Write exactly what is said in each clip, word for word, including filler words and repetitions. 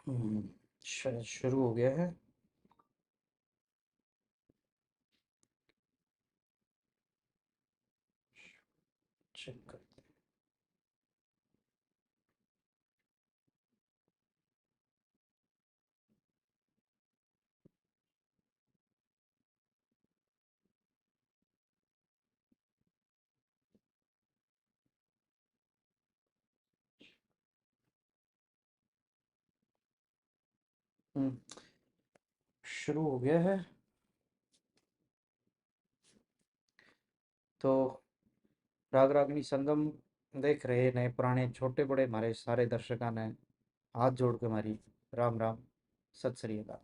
हम्म, श- शुरू हो गया है। चेक करते हैं। हम्म, शुरू हो गया है। तो राग रागनी संगम देख रहे नए पुराने छोटे बड़े हमारे सारे दर्शकों ने हाथ जोड़ के हमारी राम राम, सत श्री अकाल।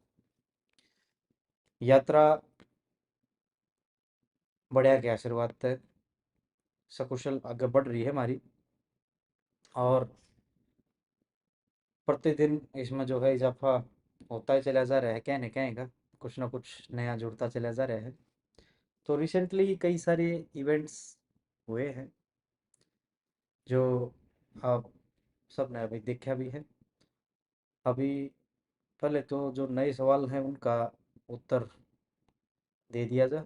यात्रा बढ़िया के आशीर्वाद तै सकुशल आगे बढ़ रही है हमारी, और प्रतिदिन इसमें जो है इजाफा होता ही चला जा रहा है, कहीं ना कहीं का कुछ ना कुछ नया जुड़ता चला जा रहा है। तो रिसेंटली कई सारे इवेंट्स हुए हैं जो आप सब ने अभी देखा भी है। अभी पहले तो जो नए सवाल हैं उनका उत्तर दे दिया जाए,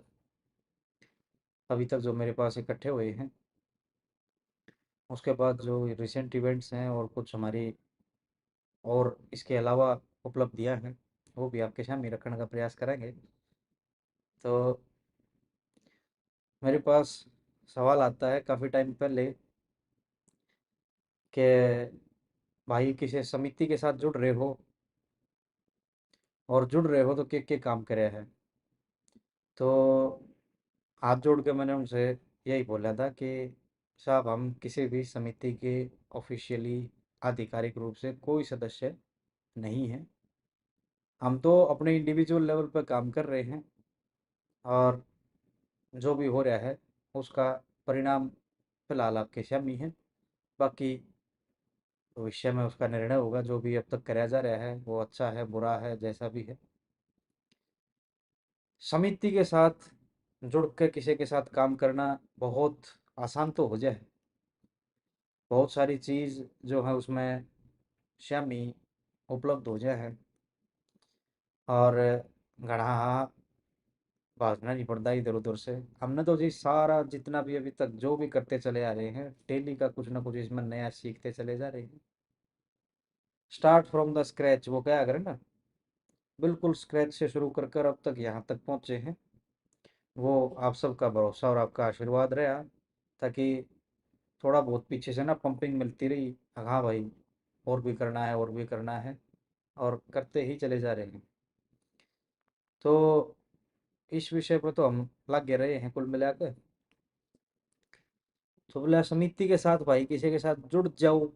अभी तक जो मेरे पास इकट्ठे हुए हैं, उसके बाद जो रिसेंट इवेंट्स हैं और कुछ हमारी और इसके अलावा उपलब्धियां हैं, वो भी आपके सामने रखने का प्रयास करेंगे। तो मेरे पास सवाल आता है काफ़ी टाइम पहले कि भाई किसी समिति के साथ जुड़ रहे हो, और जुड़ रहे हो तो के के काम करे है। तो हाथ जोड़ के मैंने उनसे यही बोला था कि साहब, हम किसी भी समिति के ऑफिशियली आधिकारिक रूप से कोई सदस्य नहीं है। हम तो अपने इंडिविजुअल लेवल पर काम कर रहे हैं और जो भी हो रहा है उसका परिणाम फिलहाल आपके सामने है। बाकी भविष्य में उसका निर्णय होगा। जो भी अब तक कराया जा रहा है वो अच्छा है, बुरा है, जैसा भी है। समिति के साथ जुड़ के किसी के साथ काम करना बहुत आसान तो हो जाए, बहुत सारी चीज़ जो है उसमें शामी उपलब्ध हो जाए है, और घना भाजना नहीं पड़ता इधर उधर से। हमने तो जी सारा जितना भी अभी तक जो भी करते चले आ रहे हैं, डेली का कुछ ना कुछ इसमें नया सीखते चले जा रहे हैं। स्टार्ट फ्रॉम द स्क्रैच, वो क्या करें ना, बिल्कुल स्क्रैच से शुरू कर कर अब तक यहाँ तक पहुँचे हैं। वो आप सबका भरोसा और आपका आशीर्वाद रहा, ताकि थोड़ा बहुत पीछे से ना पंपिंग मिलती रही, हाँ भाई, और भी करना है, और भी करना है, और करते ही चले जा रहे हैं। तो इस विषय पर तो हम लगे रहे हैं कुल मिलाकर। तो बोला, समिति के साथ भाई किसी के साथ जुड़ जाओ।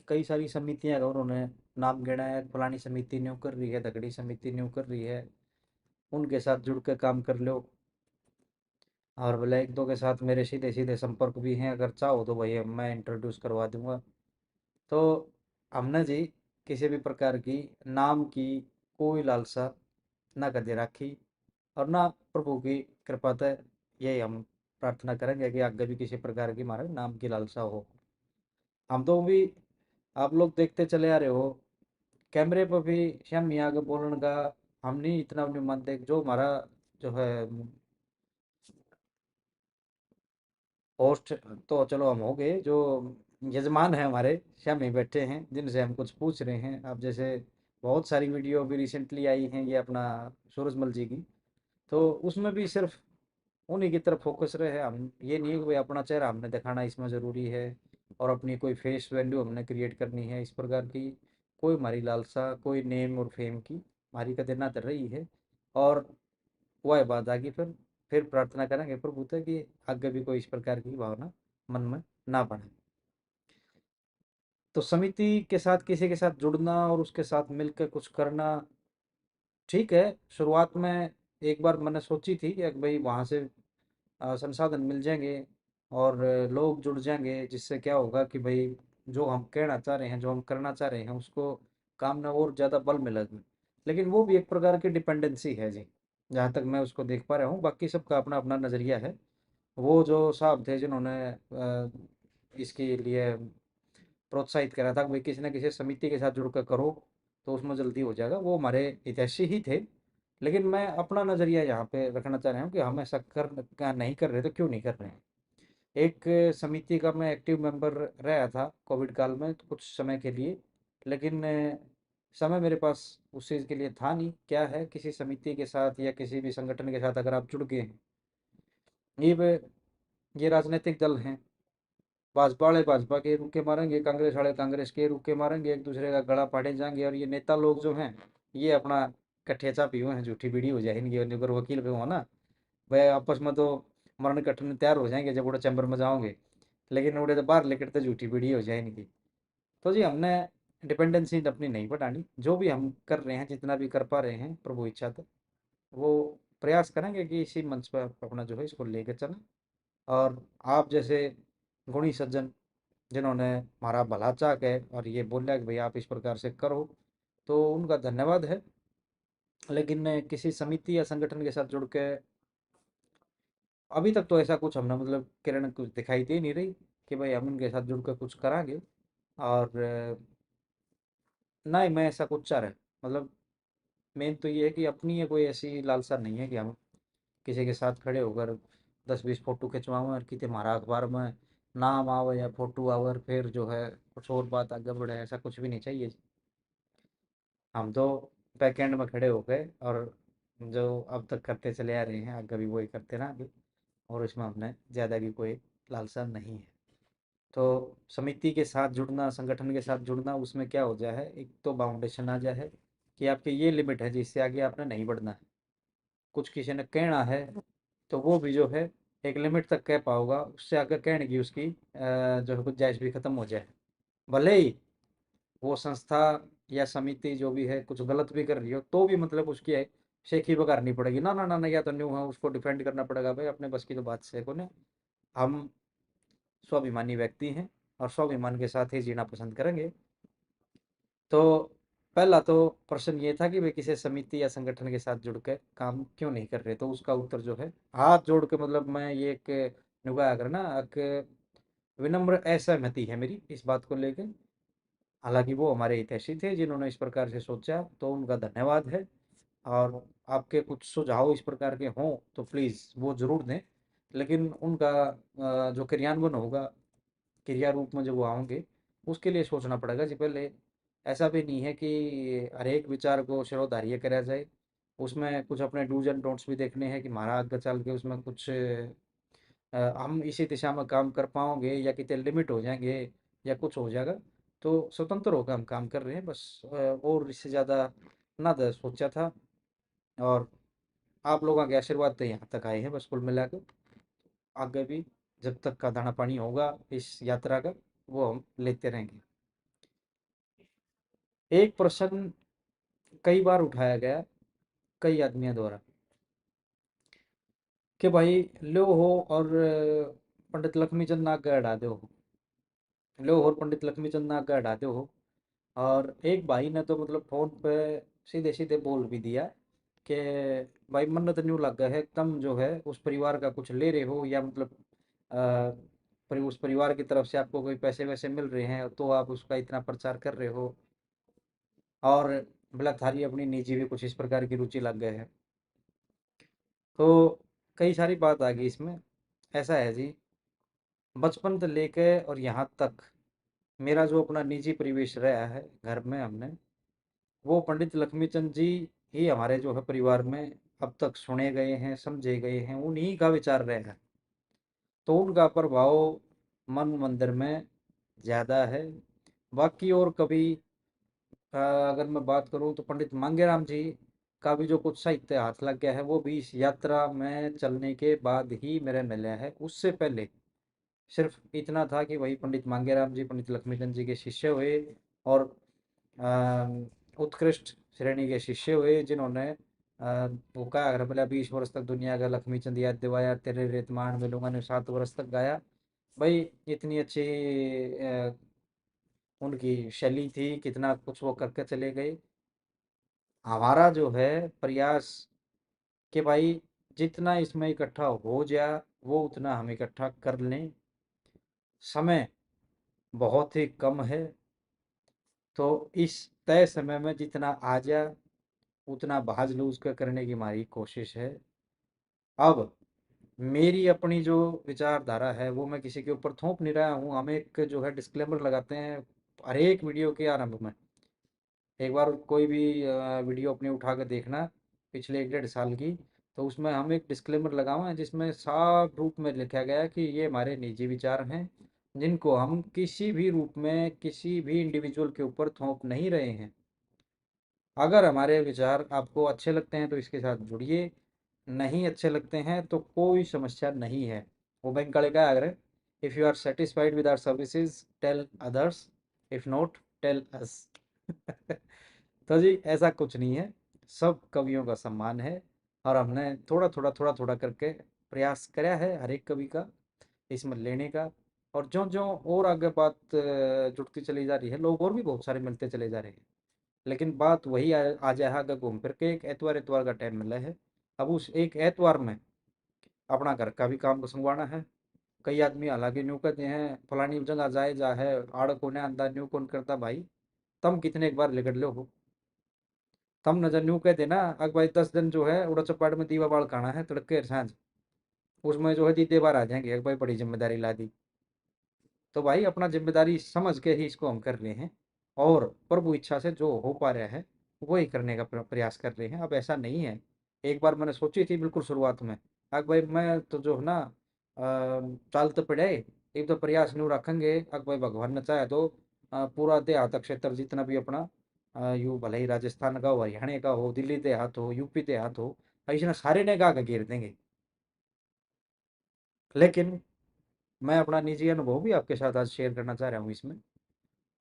कई सारी समितियां का उन्होंने नाम गिना है, फलानी समिति न्यू कर रही है, धगड़ी समिति न्यू कर रही है, उनके साथ जुड़ के काम कर लो। और बोला, एक दो के साथ मेरे सीधे सीधे संपर्क भी हैं, अगर चाहो तो भाई मैं इंट्रोड्यूस करवा दूंगा। तो हमने जी किसी भी प्रकार की नाम की कोई लालसा ना कदे राखी, और ना प्रभु की कृपा तै यही हम प्रार्थना करेंगे कि आगे भी किसी प्रकार की हमारे नाम की लालसा हो। हम तो भी, आप लोग देखते चले आ रहे हो, कैमरे पर भी श्यामी आगे बोलने का हम नहीं इतना भी मानते। जो हमारा जो है होस्ट तो चलो हम हो गए, जो यजमान है हमारे श्यामी बैठे हैं, जिनसे हम कुछ पूछ रहे हैं। अब जैसे बहुत सारी वीडियो अभी रिसेंटली आई हैं, ये अपना सूरजमल जी की, तो उसमें भी सिर्फ उन्हीं की तरफ फोकस रहे। हम ये नहीं है कि भाई अपना चेहरा हमने दिखाना इसमें ज़रूरी है और अपनी कोई फेस वैल्यू हमने क्रिएट करनी है, इस प्रकार की कोई हमारी लालसा, कोई नेम और फेम की हमारी कदे ना रही है। और वह बात आ गई, फिर फिर प्रार्थना करेंगे प्रभु तक कि आगे भी कोई इस प्रकार की भावना मन में ना बने। तो समिति के साथ, किसी के साथ जुड़ना और उसके साथ मिलकर कुछ करना ठीक है। शुरुआत में एक बार मैंने सोची थी कि भाई वहाँ से अ, संसाधन मिल जाएंगे और लोग जुड़ जाएंगे, जिससे क्या होगा कि भाई जो हम कहना चाह रहे हैं, जो हम करना चाह रहे हैं, उसको काम में और ज़्यादा बल मिलेगा। लेकिन वो भी एक प्रकार की डिपेंडेंसी है जी, जहाँ तक मैं उसको देख पा रहा हूँ। बाकी सबका अपना अपना नज़रिया है। वो जो साहब थे जिन्होंने अ, इसके लिए प्रोत्साहित करा था कि भाई किसी ना किसी समिति के साथ जुड़ कर करो, तो उसमें जल्दी हो जाएगा। वो हमारे हितैषी ही थे, लेकिन मैं अपना नज़रिया यहाँ पे रखना चाह रहा हूँ कि हम ऐसा कर, नहीं कर रहे तो क्यों नहीं कर रहे हैं। एक समिति का मैं एक्टिव मेंबर रहा था कोविड काल में कुछ समय के लिए, लेकिन समय मेरे पास उस चीज़ के लिए था नहीं। क्या है, किसी समिति के साथ या किसी भी संगठन के साथ अगर आप जुड़ गए हैं, ये वे, ये राजनीतिक दल हैं, भाजपा वाले भाजपा के रुके मारेंगे, कांग्रेस वाले कांग्रेस के रुके मारेंगे, एक दूसरे का गला फाड़े जाएंगे। और ये नेता लोग जो हैं, ये अपना कट्ठे चापी हुए हैं, झूठी बीड़ी हो जाए इनकी, और ऊपर वकील पे हो ना, वह आपस में तो मरण कट्टने तैयार हो जाएंगे जब उड़े चैम्बर में जाओगे, लेकिन उड़े तो बाहर लेकर तो झूठी बीड़ी हो जाए इनकी। तो जी, हमने डिपेंडेंसी अपनी नहीं बढ़ानी। जो भी हम कर रहे हैं, जितना भी कर पा रहे हैं प्रभु इच्छा तो, वो प्रयास करेंगे कि इसी मंच पर अपना जो है इसको लेके चलें। और आप जैसे गुणी सज्जन जिन्होंने हमारा भला चाह के और ये बोला कि भाई आप इस प्रकार से करो, तो उनका धन्यवाद है। लेकिन किसी समिति या संगठन के साथ जुड़ के अभी तक तो ऐसा कुछ हमने, मतलब, किरण कुछ दिखाई दे नहीं रही कि भाई हम उनके साथ जुड़ के कुछ करांगे। और ना ही मैं ऐसा कुछ चाह रहा, मतलब, मेन तो ये है कि अपनी ये कोई ऐसी लालसा नहीं है कि हम किसी के साथ खड़े होकर दस बीस फोटो खिंचवावें और कितने हमारा अखबार में नाम आवे या फोटो आवे और फिर जो है कुछ और बात आगे बढ़े, ऐसा कुछ भी नहीं चाहिए। हम तो बैक एंड में खड़े हो गए और जो अब तक करते चले आ रहे हैं, आगे भी वही करते रहेंगे। और इसमें हमने ज़्यादा की कोई लालसा नहीं है। तो समिति के साथ जुड़ना, संगठन के साथ जुड़ना, उसमें क्या हो जाए है, एक तो बाउंडेशन आ जाए है कि आपके ये लिमिट है जिससे आगे आपने नहीं बढ़ना है। कुछ किसी ने कहना है तो वो भी जो है एक लिमिट तक कह पाओगा, उससे आगे कहने की उसकी जो है गुंजाइश भी ख़त्म हो जाए। भले ही वो संस्था या समिति जो भी है कुछ गलत भी कर रही हो, तो भी, मतलब, उसकी है शेखी बघारनी पड़ेगी। ना ना ना ना, या तो न्यू है, उसको डिफेंड करना पड़ेगा भाई, अपने बस की तो बात से को नहीं। हम स्वाभिमानी व्यक्ति हैं और स्वाभिमान के साथ ही जीना पसंद करेंगे। तो पहला तो प्रश्न ये था कि वे किसी समिति या संगठन के साथ जुड़ के काम क्यों नहीं कर रहे, तो उसका उत्तर जो है हाथ जोड़ के, मतलब, मैं ये एक नुका करना एक विनम्र असहमति है मेरी इस बात को लेकर। हालांकि वो हमारे हितैषी थे जिन्होंने इस प्रकार से सोचा, तो उनका धन्यवाद है। और आपके कुछ सुझाव इस प्रकार के हों तो प्लीज़ वो ज़रूर दें। लेकिन उनका जो क्रियान्वयन होगा, क्रिया रूप में जो वो आओगे, उसके लिए सोचना पड़ेगा जी पहले। ऐसा भी नहीं है कि हर एक विचार को शिरोधार्य करा जाए। उसमें कुछ अपने डूज एंड डोंट्स भी देखने हैं कि हमारा आगे चल के उसमें कुछ हम इसी दिशा में काम कर पाओगे या कितने लिमिट हो जाएंगे या कुछ हो जाएगा। तो स्वतंत्र होकर हम काम कर रहे हैं बस। और इससे ज़्यादा ना सोचा था। और आप लोगों के आशीर्वाद तो यहाँ तक आए हैं बस, कुल मिला के आगे भी जब तक का दाना पानी होगा इस यात्रा का, वो हम लेते रहेंगे। एक प्रश्न कई बार उठाया गया कई आदमियों द्वारा कि भाई लो हो और पंडित लक्ष्मी चंद ना आगे अड़ा दो हो, लो हो और पंडित लक्ष्मी चंद ना आगे अड़ा दो हो। और एक भाई ने तो, मतलब, फ़ोन पे सीधे सीधे बोल भी दिया कि भाई, मन्ने तो न्यू लगा है तुम जो है उस परिवार का कुछ ले रहे हो या, मतलब, पर उस परिवार की तरफ से आपको कोई पैसे वैसे मिल रहे हैं तो आप उसका इतना प्रचार कर रहे हो। और भला थारी अपनी निजी भी कुछ इस प्रकार की रुचि लग गए है। तो कई सारी बात आ गई इसमें। ऐसा है जी, बचपन से लेके और यहाँ तक मेरा जो अपना निजी परिवेश रहा है घर में, हमने वो पंडित लक्ष्मी चंद जी ही हमारे जो है परिवार में अब तक सुने गए हैं, समझे गए हैं, उन्हीं का विचार रहा है। तो उनका प्रभाव मन मंदिर में ज़्यादा है। बाकी और कभी अगर मैं बात करूँ तो पंडित मांगेराम जी का भी जो कुछ साहित्य हाथ लग गया है, वो भी इस यात्रा में चलने के बाद ही मेरे मिला है। उससे पहले सिर्फ इतना था कि वही पंडित मांगेराम जी पंडित लक्ष्मी चंद जी के शिष्य हुए और उत्कृष्ट श्रेणी के शिष्य हुए, जिन्होंने वो कहा, अगर बोला, बीस वर्ष तक दुनिया का लक्ष्मी चंद याद दिवाया, तेरे रेत मांड मिलूंगा ने सात वर्ष तक गाया। भाई, इतनी अच्छी उनकी शैली थी, कितना कुछ वो करके चले गए। हमारा जो है प्रयास कि भाई, जितना इसमें इकट्ठा हो जा, वो उतना हम इकट्ठा कर लें। समय बहुत ही कम है। तो इस तय समय में जितना आ जा, उतना भाज लूज के करने की हमारी कोशिश है। अब मेरी अपनी जो विचारधारा है, वो मैं किसी के ऊपर थोप नहीं रहा हूँ। हम एक जो है डिस्क्लेमर लगाते हैं हर एक वीडियो के आरंभ में। एक बार कोई भी वीडियो अपनी उठा के देखना पिछले एक डेढ़ साल की, तो उसमें हम एक डिस्क्लेमर लगावा है जिसमें साफ रूप में लिखा गया कि ये हमारे निजी विचार हैं, जिनको हम किसी भी रूप में किसी भी इंडिविजुअल के ऊपर थोप नहीं रहे हैं। अगर हमारे विचार आपको अच्छे लगते हैं तो इसके साथ जुड़िए, नहीं अच्छे लगते हैं तो कोई समस्या नहीं है। वो बैंक वाले क्या अगर, if you are satisfied with our services, tell others, if not, tell us। तो जी, ऐसा कुछ नहीं है, सब कवियों का सम्मान है और हमने थोड़ा थोड़ा थोड़ा थोड़ा करके प्रयास करया है हर एक कवि का इसमें लेने का। और जो जो और आगे बात जुड़ती चली जा रही है, लोग और भी बहुत सारे मिलते चले जा रहे हैं, लेकिन बात वही आ, आ जाए आगे घूम फिर के, एक एतवार एतवार का टाइम मिला है। अब उस एक एतवार में अपना घर का भी काम को संगवाना है। कई आदमी हालांकि न्यू कहते हैं फलानी जगह जाए जा है, आड़ कोने आंदा, न्यू कौन करता भाई। तम कितने एक बार लिकड़ लो हो, तम नजर न्यू कह देना, अग भाई दस दिन जो है उड़ा चपाट में दीवा बाल खाना है तड़के सांझ, उसमें जो है दीदे बाहर आ जाएंगे, अग भाई बड़ी जिम्मेदारी ला दी। तो भाई अपना जिम्मेदारी समझ के ही इसको हम कर रहे हैं और प्रभु इच्छा से जो हो पा रहा है वही करने का प्रयास कर रहे हैं। अब ऐसा नहीं है, एक बार मैंने सोची थी बिल्कुल शुरुआत में, अग भाई मैं तो जो है ना चाल तो पड़े, एक तो प्रयास न्यू रखेंगे, अग भाई भगवान ने चाहे तो पूरा देहात क्षेत्र जितना भी अपना यू भले ही राजस्थान का हो, हरियाणा का हो, दिल्ली देहात हो, यूपी देहात हो, इसने सारे ने गा के घेर देंगे। लेकिन मैं अपना निजी अनुभव भी आपके साथ आज शेयर करना चाह रहा हूँ। इसमें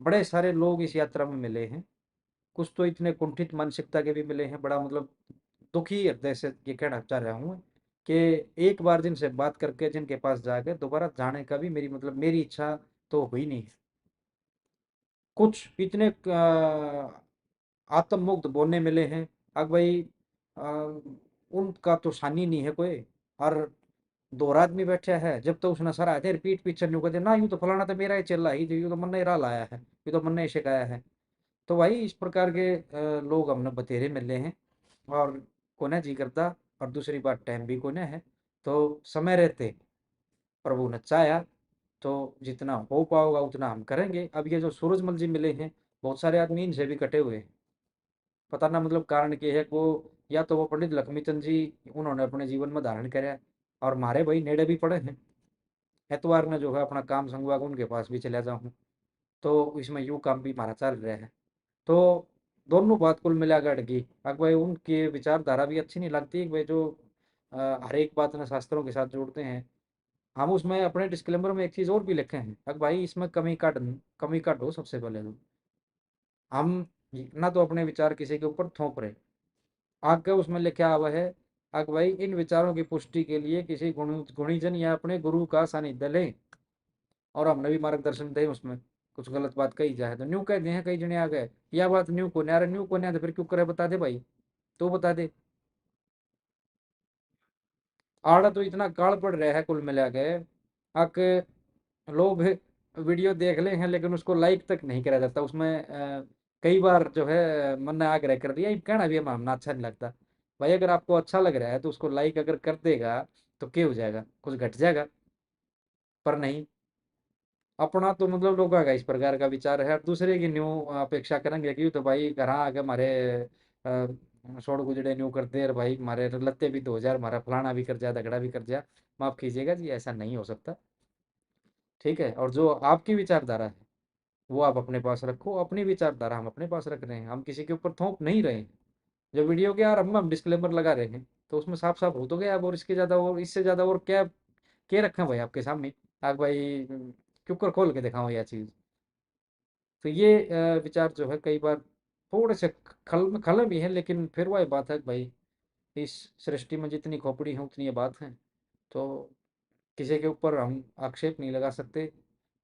बड़े सारे लोग इस यात्रा में मिले हैं, कुछ तो इतने कुंठित मानसिकता के भी मिले हैं, बड़ा मतलब दुखी हृदय से ये कहना चाह रहा हूँ कि एक बार जिनसे बात करके, जिनके पास जाके दोबारा जाने का भी मेरी मतलब मेरी इच्छा तो हुई नहीं है। कुछ इतने आत्म मुग्ध बोने मिले हैं, अग भाई उनका तो सानी नहीं है कोई। और दो आदमी बैठा है, जब तो उसने सारा आते पीठ पीछे न्यू कहते ना, यूं तो फलाना तो मेरा ही चेला ही, यूं तो मन्ने ही राह लाया है, यूं तो मन्ने ही सिखाया है। तो भाई इस प्रकार के लोग हमने बतेरे मिले हैं और कोने जी करता, और दूसरी बात टाइम भी कोने है। तो समय रहते प्रभु ने चाहा तो जितना हो पाओगा उतना हम करेंगे। अब ये जो सूरजमल जी मिले हैं, बहुत सारे आदमी इनसे भी कटे हुए हैं। पता ना मतलब कारण के है, वो या तो वो पंडित लक्ष्मीचंद जी उन्होंने अपने जीवन में धारण कराया और मारे भाई नेड़े भी पड़े हैं। एतवार ने जो है अपना काम संगवा के उनके पास भी चला जाऊँ, तो इसमें यू काम भी हमारा चल रहा है। तो दोनों बात कुल मिला के अड़गी। अक भाई उनकी विचारधारा भी अच्छी नहीं लगती, भाई जो हर एक बात ने शास्त्रों के साथ जोड़ते हैं। हम उसमें अपने डिस्क्लेमर में एक चीज़ और भी लिखे हैं, अक भाई इसमें कमी काट कमी काटो सबसे पहले तो। हम ना तो अपने विचार किसी के ऊपर थोप रहे। आगे उसमें लिखा हुआ है, अक भाई इन विचारों की पुष्टि के लिए किसी गुणीजन या अपने गुरु का सानिध्य लें और हमने भी मार्गदर्शन दे। उसमें कुछ गलत बात कही जाए तो न्यू कह दे हैं कई जने आ गए, यह बात न्यू को न्यारे न्यू को न्या तो फिर क्यों करे बता दे भाई, तो बता दे। आड़ा तो इतना काल पड़ रहा है कुल मिला के, अक लोग वीडियो देख ले हैं लेकिन उसको लाइक तक नहीं करा जाता। उसमें कई बार जो है मन ने आग्रह कर दिया, कहना भी हम हमने अच्छा नहीं लगता। भाई अगर आपको अच्छा लग रहा है तो उसको लाइक अगर कर देगा तो क्या हो जाएगा, कुछ घट जाएगा? पर नहीं, अपना तो मतलब लोगों का इस प्रकार का विचार है और दूसरे की न्यू अपेक्षा करेंगे कि तो भाई घर आके हमारे छोड़ गुजरे न्यू कर दे, भाई हमारे लत्ते भी धो जा, हमारा फलाना भी कर जा, झगड़ा भी कर जा। माफ़ कीजिएगा जी, ऐसा नहीं हो सकता। ठीक है, और जो आपकी विचारधारा है वो आप अपने पास रखो, अपनी विचारधारा हम अपने पास रख रहे हैं, हम किसी के ऊपर थोप नहीं रहे हैं। जो वीडियो के यार हम हम डिस्क्लेमर लगा रहे हैं तो उसमें साफ साफ हो तो गया। अब और इसके ज़्यादा और इससे ज़्यादा और क्या क्या रखें भाई आपके सामने? आप भाई क्यों कर खोल के दिखाओ यह चीज़। तो ये विचार जो है कई बार थोड़े से खल खले भी हैं, लेकिन फिर वही बात है भाई, इस सृष्टि में जितनी खोपड़ी है उतनी ये बात है। तो किसी के ऊपर हम आक्षेप नहीं लगा सकते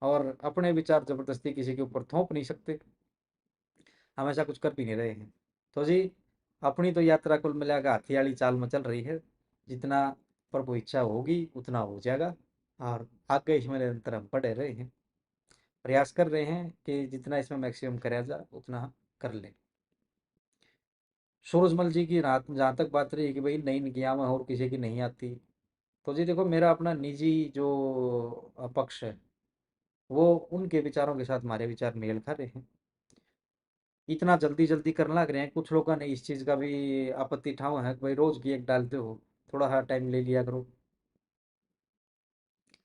और अपने विचार ज़बरदस्ती किसी के ऊपर थोप नहीं सकते। हमेशा कुछ कर भी नहीं रहे हैं। तो जी, अपनी तो यात्रा कुल मिला के हाथी वाली चाल में चल रही है। जितना प्रभु इच्छा होगी उतना हो जाएगा और आगे इसमें निरंतर हम पड़े रहे हैं। प्रयास कर रहे हैं कि जितना इसमें मैक्सिमम करा जा उतना कर ले। सूरजमल जी की रात जहाँ तक बात रही कि भाई नई नकिया में और किसी की नहीं आती, तो जी देखो, मेरा अपना निजी जो पक्ष है वो उनके विचारों के साथ हमारे विचार मेल खा रहे हैं। इतना जल्दी जल्दी करने लग रहे हैं। कुछ लोगों ने इस चीज़ का भी आपत्ति ठाव है कि भाई रोज़ की एक डालते हो, थोड़ा सा टाइम ले लिया करो।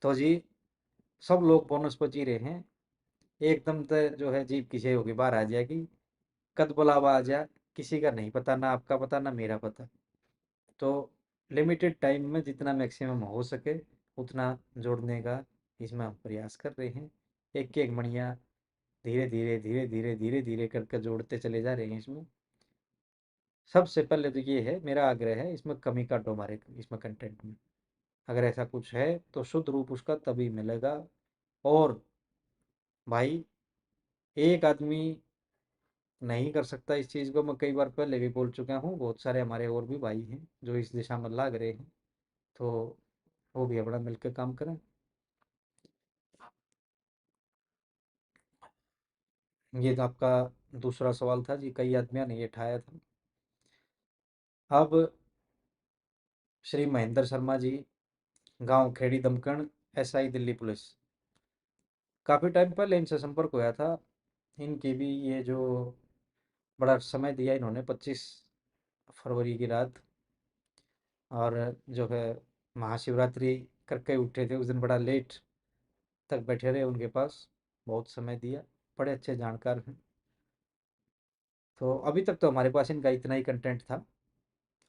तो जी सब लोग बोनस पर जी रहे हैं। एकदम तो जो है जीप किसी होगी बाहर आ जाएगी, कद बुलावा आ जाए किसी का नहीं पता, ना आपका पता ना मेरा पता। तो लिमिटेड टाइम में जितना मैक्सिमम हो सके उतना जोड़ने का इसमें हम प्रयास कर रहे हैं। एक एक मणिया धीरे धीरे धीरे धीरे धीरे धीरे करके जोड़ते चले जा रहे हैं इसमें। सबसे पहले तो ये है, मेरा आग्रह है, इसमें कमी काटो हमारे इसमें कंटेंट में। अगर ऐसा कुछ है तो शुद्ध रूप उसका तभी मिलेगा। और भाई, एक आदमी नहीं कर सकता इस चीज़ को। मैं कई बार पहले भी बोल चुका हूँ, बहुत सारे हमारे और भी भाई हैं जो इस दिशा में लाग रहे हैं, तो वो भी अपना मिलकर काम करें। ये तो आपका दूसरा सवाल था जी, कई आदमियों ने ये ठाया था। अब श्री महेंद्र शर्मा जी, गांव खेड़ी दमकण, एसआई दिल्ली पुलिस, काफ़ी टाइम पहले इनसे संपर्क होया था। इनकी भी ये जो बड़ा समय दिया इन्होंने पच्चीस फरवरी की रात, और जो है महाशिवरात्रि करके उठे थे उस दिन, बड़ा लेट तक बैठे रहे उनके पास, बहुत समय दिया, बड़े अच्छे जानकार हैं। तो अभी तक तो हमारे पास इनका इतना ही कंटेंट था।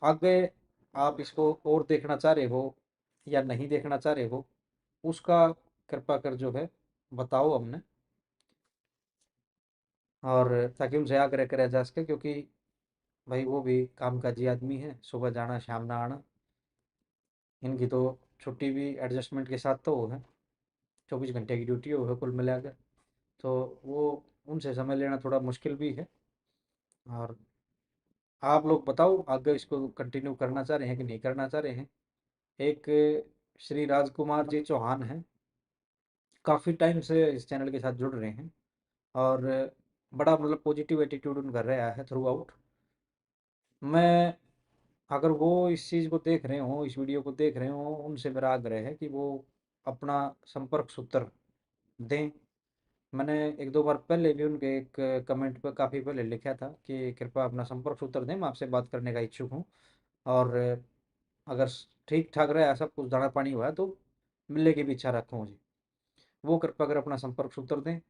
आगे आप इसको और देखना चाह रहे हो या नहीं देखना चाह रहे हो, उसका कृपा कर जो है बताओ हमने, और ताकि उनसे आग्रह करा जा सके, क्योंकि भाई वो भी कामकाजी आदमी है, सुबह जाना शाम ना आना। इनकी तो छुट्टी भी एडजस्टमेंट के साथ तो हो है, चौबीस घंटे की ड्यूटी हो है कुल मिला के, तो वो उनसे समय लेना थोड़ा मुश्किल भी है। और आप लोग बताओ आगे इसको कंटिन्यू करना चाह रहे हैं कि नहीं करना चाह रहे हैं। एक श्री राजकुमार जी चौहान हैं, काफ़ी टाइम से इस चैनल के साथ जुड़ रहे हैं और बड़ा मतलब पॉजिटिव एटीट्यूड उनका रहा है थ्रू आउट। मैं अगर वो इस चीज़ को देख रहे हों, इस वीडियो को देख रहे हों, उनसे मेरा आग्रह है कि वो अपना संपर्क सूत्र दें। मैंने एक दो बार पहले भी उनके एक कमेंट पर काफ़ी पहले लिखा था कि कृपया अपना संपर्क सूत्र दें, मैं आपसे बात करने का इच्छुक हूँ। और अगर ठीक ठाक रहा, सब कुछ दाना पानी हुआ तो मिलने की भी इच्छा रखूँ जी। वो कृपा कर अपना संपर्क सूत्र दें।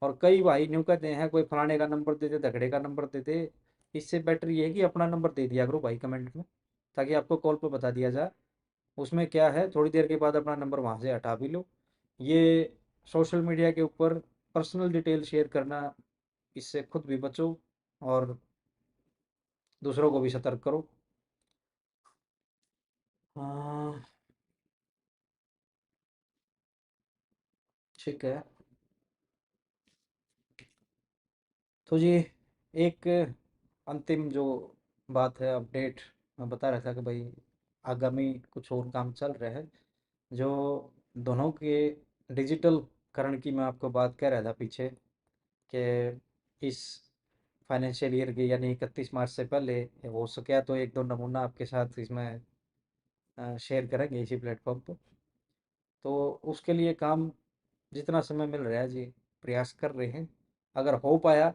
और कई भाई न्यू कहते हैं, कोई फलाने का नंबर दे दे, धकड़े का नंबर दे दे। इससे बेटर ये है कि अपना नंबर दे दिया करो भाई कमेंट में, ताकि आपको कॉल पर बता दिया जाए। उसमें क्या है, थोड़ी देर के बाद अपना नंबर वहाँ से हटा भी लो। ये सोशल मीडिया के ऊपर पर्सनल डिटेल शेयर करना, इससे खुद भी बचो और दूसरों को भी सतर्क करो। हाँ, ठीक है। तो जी, एक अंतिम जो बात है, अपडेट मैं बता रहा था कि भाई आगामी कुछ और काम चल रहा है, जो दोनों के डिजिटल करण की मैं आपको बात कह रहा था पीछे, कि इस फाइनेंशियल ईयर के यानी इकतीस मार्च से पहले हो सके तो एक दो नमूना आपके साथ इसमें शेयर करेंगे इसी प्लेटफॉर्म पर। तो उसके लिए काम जितना समय मिल रहा है जी, प्रयास कर रहे हैं। अगर हो पाया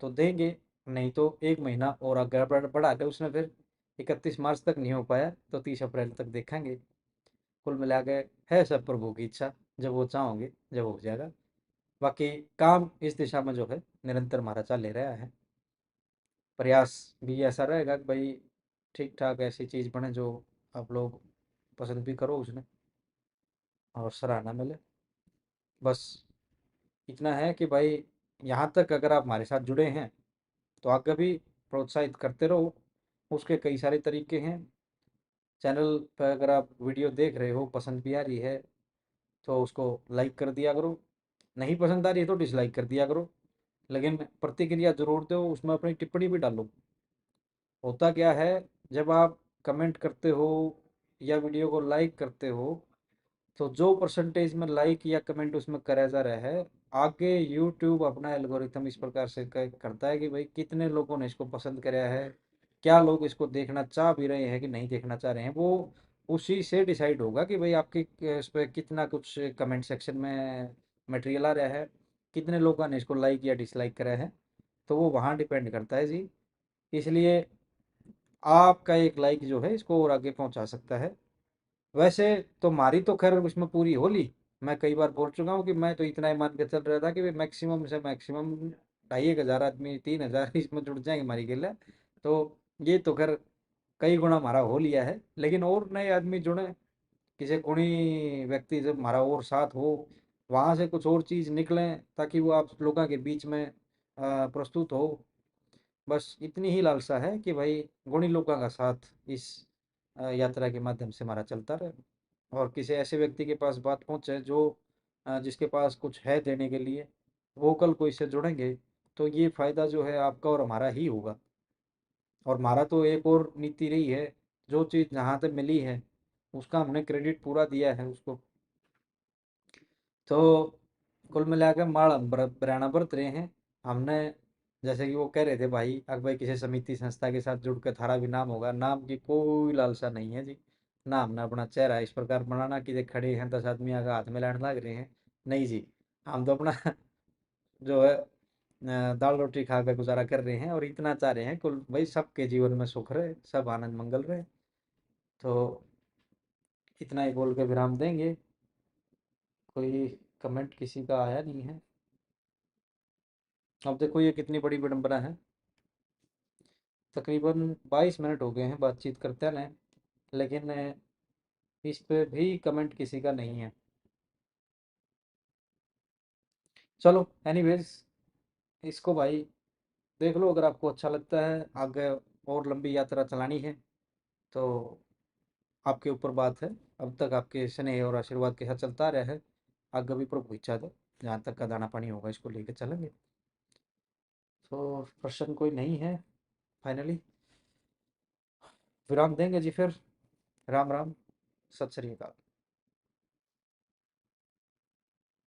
तो देंगे, नहीं तो एक महीना और आगे बढ़ बढ़ा के उसमें फिर इकतीस मार्च तक नहीं हो पाया तो तीस अप्रैल तक देखेंगे। कुल मिला के है सब प्रभु की इच्छा, जब वो चाहोगे जब हो जाएगा। बाकी काम इस दिशा में जो है निरंतर हमारा चल ही रहा है। प्रयास भी ऐसा रहेगा कि भाई ठीक ठाक ऐसी चीज़ बने जो आप लोग पसंद भी करो उसने और सराहना मिले। बस इतना है कि भाई यहाँ तक अगर आप हमारे साथ जुड़े हैं तो आगे भी प्रोत्साहित करते रहो। उसके कई सारे तरीके हैं। चैनल पर अगर आप वीडियो देख रहे हो, पसंद भी आ रही है तो उसको लाइक कर दिया करो, नहीं पसंद आ रही है तो डिसलाइक कर दिया करो, लेकिन प्रतिक्रिया ज़रूर दो, उसमें अपनी टिप्पणी भी डालो। होता क्या है, जब आप कमेंट करते हो या वीडियो को लाइक करते हो तो जो परसेंटेज में लाइक या कमेंट उसमें करा जा रहा है, आगे यूट्यूब अपना एल्गोरिथम इस प्रकार से क-, करता है कि भाई कितने लोगों ने इसको पसंद करा है, क्या लोग इसको देखना चाह भी रहे हैं कि नहीं देखना चाह रहे हैं, वो उसी से डिसाइड होगा कि भाई आपके, अ, इस पर कितना कुछ कमेंट सेक्शन में मटेरियल आ रहा है, कितने लोगों ने इसको लाइक या डिसलाइक करा है, तो वो वहाँ डिपेंड करता है जी। इसलिए आपका एक लाइक जो है इसको और आगे पहुँचा सकता है। वैसे तो म्हारी तो खैर उसमें पूरी हो ली, मैं कई बार बोल चुका हूँ कि मैं तो इतना ही मान के चल रहा था कि भाई मैक्सिमम से मैक्सिमम ढाई एक हज़ार आदमी, तीन हज़ार इसमें जुड़ जाएंगे हमारी गेल। तो ये तो खैर कई गुना हमारा हो लिया है, लेकिन और नए आदमी जुड़े, किसी गुणी व्यक्ति जब हमारा और साथ हो, वहाँ से कुछ और चीज़ निकलें ताकि वो आप लोगों के बीच में, अ, प्रस्तुत हो। बस इतनी ही लालसा है कि भाई गुणी लोगों का साथ इस, अ, यात्रा के माध्यम से हमारा चलता रहे और किसी ऐसे व्यक्ति के पास बात पहुँचे जो, अ, जिसके पास कुछ है देने के लिए, वो कल को इससे जुड़ेंगे, तो ये फ़ायदा जो है आपका और हमारा ही होगा। और हमारा तो एक और नीति रही है, जो चीज़ जहाँ से मिली है उसका हमने क्रेडिट पूरा दिया है उसको। तो कुल मिला के माल हम बर-, बरयाना बरत रहे हैं। हमने, जैसे कि वो कह रहे थे भाई, अगर भाई किसी समिति संस्था के साथ जुड़ के थारा भी नाम होगा, नाम की कोई लालसा नहीं है जी। ना हमने अपना चेहरा इस प्रकार बनाना कि देख खड़े हैं दस आदमी आगे हाथ मिलाने लग रहे हैं, नहीं जी। हम तो अपना जो है, अ, दाल रोटी खा के गुजारा कर रहे हैं और इतना चाह रहे हैं कुल भाई सबके जीवन में सुख रहे, सब आनंद मंगल रहे। तो इतना ही बोल के विराम देंगे। कोई कमेंट किसी का आया नहीं है। अब देखो ये कितनी बड़ी विडंबना है, तकरीबन बाईस मिनट हो गए हैं बातचीत करते हैं, लेकिन इस पे भी कमेंट किसी का नहीं है। चलो, एनीवेज, इसको भाई देख लो, अगर आपको अच्छा लगता है, आगे और लंबी यात्रा चलानी है तो आपके ऊपर बात है। अब तक आपके स्नेह और आशीर्वाद के साथ चलता रहा है, आगे भी प्रभु इच्छा तो जहाँ तक का दाना पानी होगा इसको लेके चलेंगे। तो प्रश्न कोई नहीं है, फाइनली विराम देंगे जी। फिर राम राम, सत श्री अकाल।